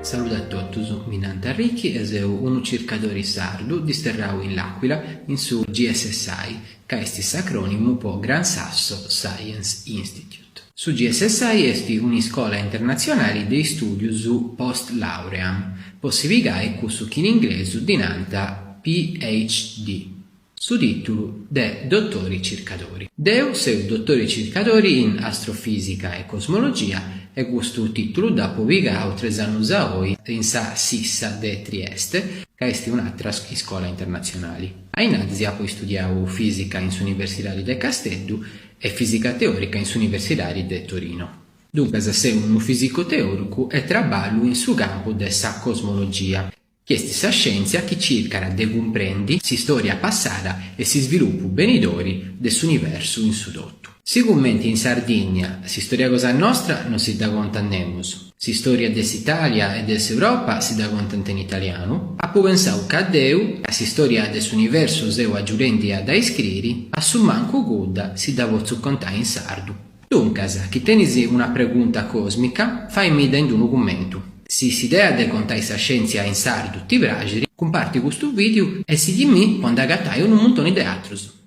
Saludu a totus, mi nant Ricky e seu unu circadori sardu disterrau in L'Aquila in su GSSI, ca est s'acrònimu po Gran Sasso Science Institute. Su GSSI est un'iscola internatzionali de istùdius post lauream po si pigai cussu chi in inglesu ddi nant PhD. Su tìtulu de dotori circadori. Deu seu dotori circadori in astrofìsica e cosmologia e custu tìtulu dd'apu pigau tres annus a oi in sa SISSA de Trieste, ca est un'àtera iscola internatzionali. A innantis apu istudiau fìsica in s'Universidadi de Casteddu e fìsica teòrica in s'Universidadi de Torino. Duncas seu unu fìsicu teòricu e traballu in su campu de sa cosmologia. chi est sa scièntzia chi circat de cumprendi s'istòria passada e s'isvilupu benidori de s'universu in su totu. Sigumenti in Sardigna s'istòria cosa nostra no si dda contat nemus, s'istòria de s'Itàlia e de s'Europa si dda contant in italianu, apu pensau ca deu, ca s'istòria de s'universu seu agiudendi a dda iscriri, a su mancu cudda si dda potzu contai in sardu. Duncas, chi tenis una pregunta còsmica, fai-mi-dda in unu cummentu. Si s'idea de contai sa scièntzia in sardu ti praxit, cumparti custu vìdeu e sighi-mi po nd'agatai unu muntoni de atrus.